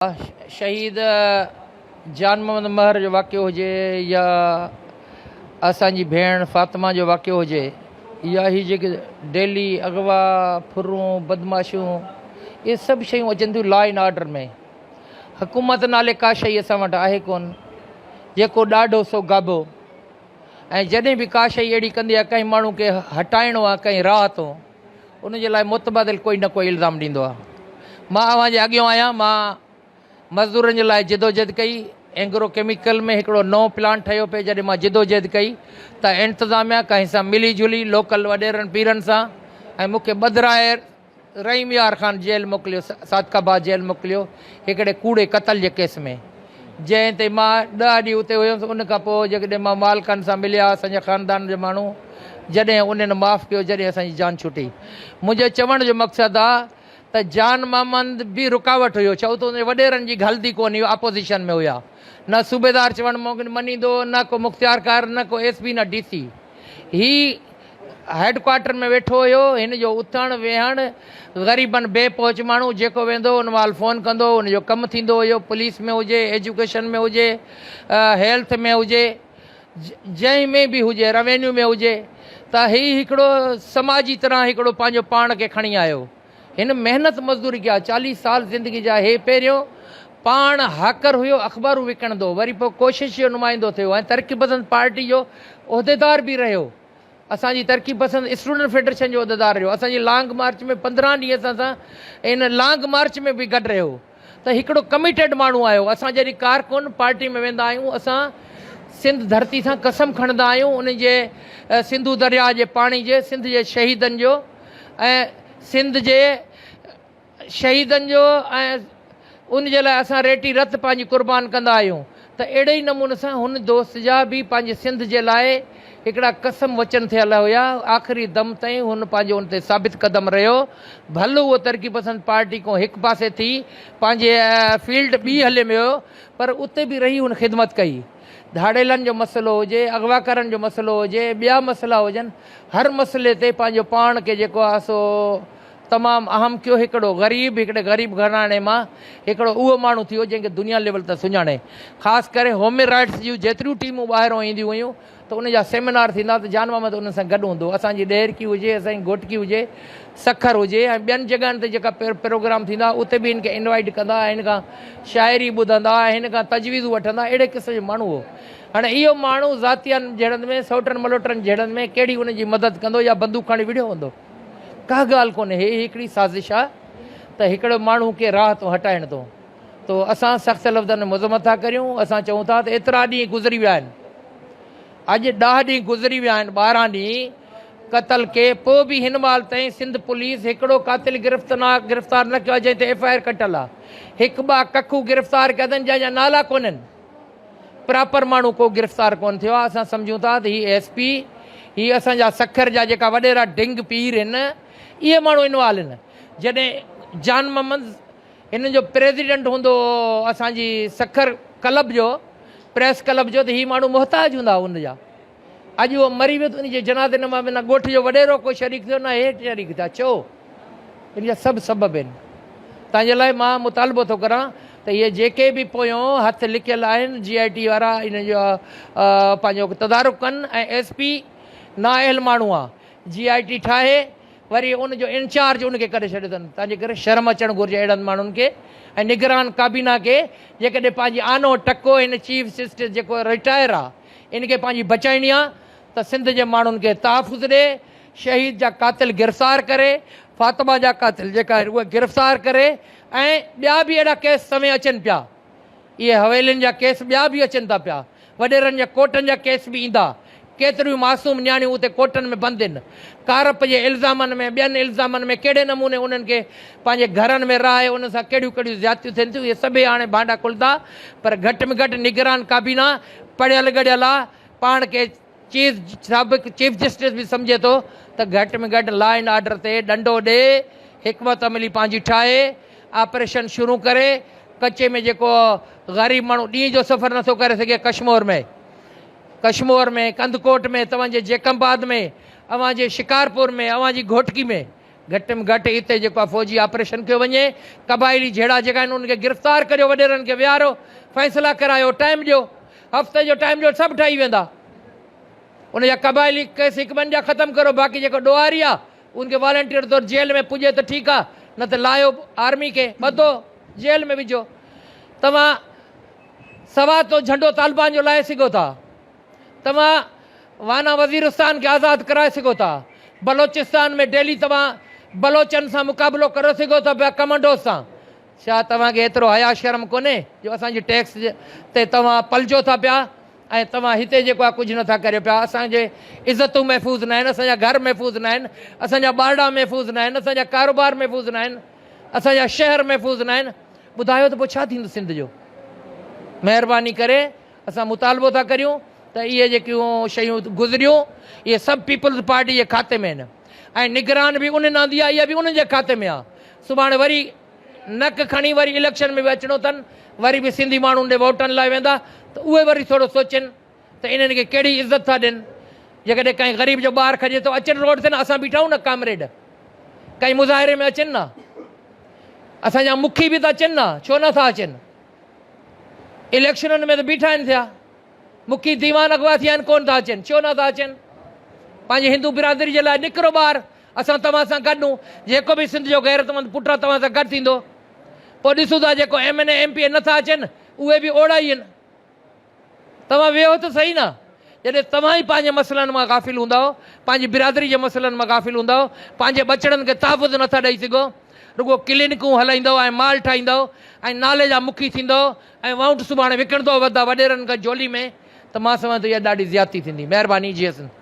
شهيد جان محمد مهر جو واقعو هجي يا اسان جي ڀيڻ فاطمه جو واقعو هجي يا هي جيڪي ڊيلي اغوا ڦرون بدمعاشيون اهي سڀ شيون اچن ٿيون لا اينڊ آرڊر ۾ حڪومت نالي ڪا شيء اسان وٽ آهي ڪون جيڪو ڏاڍو سو گابو ۽ جڏهن به ڪا شيء اهڙي ڪندي آهي ڪنهن ماڻهو کي هٽائڻو آهي ڪنهن راهه تون ان جي لاء متبادل ڪوئي نه ڪوئي الزام ڏيندو آهي. مان اوهان جي اڳيون آهيان، مان مزدورن جي لاء جدوجهد ڪئي، اينگرو ڪيميڪل ۾ هڪڙو نئون پلانٽ ٺهيو پئي، جڏهن مان جدوجهد ڪئي ته انتظاميا ڪنهن سان ملي جلي لوڪل وڏيرن پيرن سان ۽ مون کي ٻڌرائي رحيم يار خان جيل موڪليو، صادق آباد جيل موڪليو هڪڙي ڪوڙي قتل جي ڪيس ۾. جنهن تي مان ڏهه ڏينهن اتي هيس، ان کان پوء جيڪڏهن مان مالڪن سان مليا، اسان جي خاندان جا ماڻهو جڏهن انهن معاف ڪيو، جڏهن اسان جي جان ڇٽي. منهنجي چوڻ جو مقصد آ ته جان محمد به رڪاوٽ هيو، ڇو ته ان جي وڏيرن جي گهلدي ڪونه هئي، اپوزيشن ۾ هيا، نه صوبيدار چوڻ مڃيندو هو، نه ڪو مختيارڪار، نه ڪو ايس پي، نه ڊي سي. هي هيڊ ڪوارٽر ۾ ويٺو هيو، هن جو اٿڻ ويهڻ، غريبن بي پهچ ماڻهو جيڪو ويندو هو ان مهل فون ڪندو هو، ان جو ڪم ٿيندو هيو، پوليس ۾ هجي، ايجوڪيشن ۾ هجي، هيلٿ ۾ هجي، جنهن ۾ به هجي، روينيو ۾ هجي ته هي هڪڙو سماجي طرح هڪڙو پنهنجو پاڻ کي کڻي آيو. هن محنت مزدوري ڪيا چاليهه سال زندگي جا هي پهريون پاڻ هاڪر هيو اخبارون وڪڻندو وري پوء ڪوشش جو نمائندو ٿيو ۽ ترقي پسند پارٽي جو عهديدار به رهيو اسان جي ترقي پسند اسٽوڊنٽ فيڊريشن جو عهديدار رهيو اسان جي لانگ مارچ ۾ 15 ڏينهن اسان سان ان لانگ مارچ ۾ به گڏ رهيو ته هڪڙو ڪميٽيڊ ماڻهو آهيو اسان جڏهن ڪارڪن پارٽي ۾ ويندا آهيون اسان سنڌ ڌرتي سان قسم کڻندا آهيون ان جي سنڌو درياء جي پاڻي جي سنڌ جي شهيدن جو ۽ سنڌ جي شهيدن جو ۽ ان جي لاء اسان ريٽي رت پنهنجي قربان ڪندا آهيون ته اهڙي ئي نموني سان هن دوست جا به پنهنجي سنڌ جي لاء هڪڙا قسم وچن ٿيل هيا آخري دم تائين هن پنهنجو ان تي ثابت قدم رهيو ڀل اهو ترقي پسند پارٽي کان هڪ پاسي ٿي پنهنجي فيلڊ ٻي هلي ويو پر اتي به رهي هن خدمت ڪئي ڌاڙيلن جو مسئلو هجي اغواڪارن جو مسئلو هجي ٻيا مسئلا هجن هر مسئلي تي پنهنجو پاڻ کي جيڪو آهي سو تمام اهم ڪيو هڪڙو غريب هڪڙي غريب گهراڻي مان هڪڙو اهو ماڻهو ٿيو جنهن کي دنيا ليول تي سڃاڻي خاص ڪري هيومن رائٽس جون جيتريون ٽيمون ٻاهرون اينديون هيون ته ان جا سيمينار ٿيندا ته جان محمد انهن سان گڏ هوندو اسان جي ڏهرڪي هجي اسان جي گهوٽڪي هجي سکر هجي ۽ ٻين جڳهن تي جيڪا پروگرام ٿيندا اتي به هن کي انوائٽ ڪندا ۽ هن کان شاعري ٻڌندا ۽ هن کان تجويزون وٺندا اهڙي قسم جو ماڻهو هو هاڻي اهو ماڻهو ذاتيان جهيڙن ۾ سئوٽن ملوٽن جهيڙن ۾ ڪهڙي ان جي مدد ڪندو يا بندوق کڻي وڙهيو هوندو؟ ڪا ڳالهه ڪونهي هي هڪڙي سازش آ ته هڪڙو ماڻهو کي راهه تون هٽائڻ تون تو اسان سخت لفظن ۾ مذمت ٿا ڪريون اسان چئون ٿا ته ايترا ڏينهن گذري ويا آهن اڄ ڏهه ڏينهن گذري ويا آهن 12 ڏينهن قتل ڪي پوء به هن مهل تائين سنڌ پوليس هڪڙو قاتل گرفتار نه ڪيو آهي جنهن تي ايف I R ڪٽل آ هڪ ٻه ڪکو گرفتار ڪيا اٿن جنهن جا نالا ڪونهن پراپر ماڻهو ڪو گرفتار ڪونه ٿيو آهي اسان سمجهون ٿا ته هي ايس پي هي اسان جا سکر جا جيڪا وڏيرا ڊنگ پير هن اهي ماڻهو انوالو هن جڏهن جان محمد هن جو پريزيڊنٽ هوندو هو اسان جي سکر ڪلب جو پريس ڪلب جو ته هي ماڻهو محتاج هوندا هئا ان جا اڄ اهو مري ويو ته ان جي جنازي نماز ۾ نه ڳوٺ جو وڏيرو ڪو شريڪ ٿيو نه هي شريڪ ٿيا ڇو؟ ان جا سڀ سبب آهن. تنهن جي لاء مان مطالبو ٿو ڪران ته اهي جيڪي به پويون هٿ لڪيل آهن جي آء ٽي وارا ان جو پنهنجو تدارڪ ڪن ۽ ايس پي نااهل ماڻهو آهي جي آء ٽي ٺاهي وري ان جو انچارج ان کي ڪري ڇڏيو اٿن تنهن جي ڪري شرم اچڻ گهرجي اهڙن ماڻهن کي ۽ نگران ڪابينا کي جيڪڏهن پنهنجي آنو ٽڪو هن چيف جسٽس جيڪو رٽائر آهي ان کي پنهنجي بچائڻي آ ته سنڌ جي ماڻهن کي تحفظ ڏي، شهيد جا قاتل گرفتار ڪري، فاطمه جا قاتل جيڪا آهن اهي گرفتار ڪري ۽ ٻيا به اهڙا ڪيس سوين اچن پيا، اهي حويلين جا ڪيس ٻيا به اچن ٿا پيا، وڏيرن جا ڪوٽن جا ڪيس به ايندا، ڪيتريون معصوم نياڻيون اتي ڪوٽن ۾ بند آهن، ڪارپ جي الزامن ۾ ٻين الزامن ۾ ڪهڙي نموني انهن کي پنهنجي گهرن ۾ رهائي انهن سان ڪهڙيون ڪهڙيون زيادتيون ٿين ٿيون اهي سڀئي هاڻي ڀانڊا کلندا پر گهٽ ۾ گهٽ نگران ڪابينا پڙهيل ڳڙهيل آ، پاڻ کي چيف سابق چيف جسٽس به سمجهي ٿو ته گهٽ ۾ گهٽ لا اينڊ آرڊر تي ڏنڊو ڏي، حڪمت عملي پنهنجي ٺاهي، آپريشن شروع ڪري، ڪچي ۾ جيڪو غريب ماڻهو ڏينهن جو سفر نٿو ڪري سگهي ڪشمور ۾ ڪشمور ۾ ڪنڌڪوٽ ۾ توهان جي جيڪب آباد ۾ اوهان جي شڪارپور ۾ اوهان جي گهوٽڪي ۾ گهٽ ۾ گهٽ اتي جيڪو آهي فوجي آپريشن ڪيو وڃي، قبائلي جهيڙا جيڪا آهن انهن کي گرفتار ڪريو، وڏيرن کي ويهاريو، فيصلا ڪرايو، ٽائيم ڏيو، هفتي جو ٽائيم ڏيو سڀ ٺهي ويندا. ان جا قبائلي ڪيس هڪ ٻن جا ختم ڪريو، باقي جيڪو ڏوهاري آهي ان کي والنٽيئر طور جيل ۾ پڄي ته ٺيڪ آهي نه ته لاهيو آرمي کي ٻڌو جيل ۾ وجهو. توهان سوات جو جهنڊو طالبان جو لاهي سگهو ٿا. توهان وانا وزيرستان کي آزاد ڪرائي سگهو ٿا. بلوچستان ۾ ڊيلي توهان بلوچن سان مقابلو ڪري سگهو ٿا پيا ڪمانڊوز سان. ڇا توهان کي ايترو حياء شرم ڪونهي جو اسان جي ٽيڪس تي توهان پلجو ٿا پيا ۽ توهان هتي جيڪو آهي ڪجهه نٿا ڪريو پيا. اسان جي عزتون محفوظ ناهن، اسان جا گهر محفوظ ناهن، اسان جا ٻارڙا محفوظ ناهن، اسان جا ڪاروبار محفوظ ناهن، اسان جا شهر محفوظ ناهن. ٻڌايو ته پوء ڇا ٿيندو سنڌ جو؟ مهرباني ڪري اسان مطالبو ٿا ڪريون ته اهي جيڪيون شيون گذريون اهي سڀ پيپلز پارٽي جي کاتي ۾ آهن ۽ نگران به انهن آندي آهي اها به انهن جي کاتي ۾ آهي سڀاڻي وري نڪ کڻي وري اليڪشن ۾ به اچڻو اٿن وري به سنڌي ماڻهن ڏي ووٽن لاء ويندا ته اهي وري ٿورو سوچين ته انهن کي ڪهڙي عزت ٿا ڏين جيڪڏهن ڪنهن غريب جو ٻار کڄي ٿو اچن روڊ تي نه اسان بيٺا آهيون نه ڪامريڊ ڪنهن مظاهري ۾ اچن نه اسان جا مکي به ته اچن نه ڇو نه ٿا اچن اليڪشنن ۾ ته بيٺا آهن ٿيا مکي ديوان اغوا ٿيا آهن ڪون ٿا اچن ڇو نه ٿا اچن پنهنجي هندو برادري جي لاء نڪرو ٻاهر اسان توهان سان گڏ آهيون جيڪو به سنڌ جو غيرتمند پٽ آهي توهان سان گڏ ٿيندو پوء ڏسون ٿا جيڪو M N A M P A نٿا اچن اهي به اوڙا ئي آهن توهان ويهو ته سهي نه. جڏهن توهان ئي پنهنجي مسئلن مان غافل هوندؤ، پنهنجي برادري جي مسئلن مان غافل هوندؤ، پنهنجي ٻچڙن کي تحفظ نه ٿا ڏئي سگهو، رڳو ڪلينڪون هلائيندؤ ۽ مال ٺاهيندؤ ۽ نالي جا مکي ٿيندؤ ۽ وؤنٽ سڀاڻي وڪڻندؤ وڌا وڏيرن کان جهولي ۾ ته مان سمجهان ٿو اها ڏاڍي زيادتي ٿيندي. مهرباني جيئي سنڌ.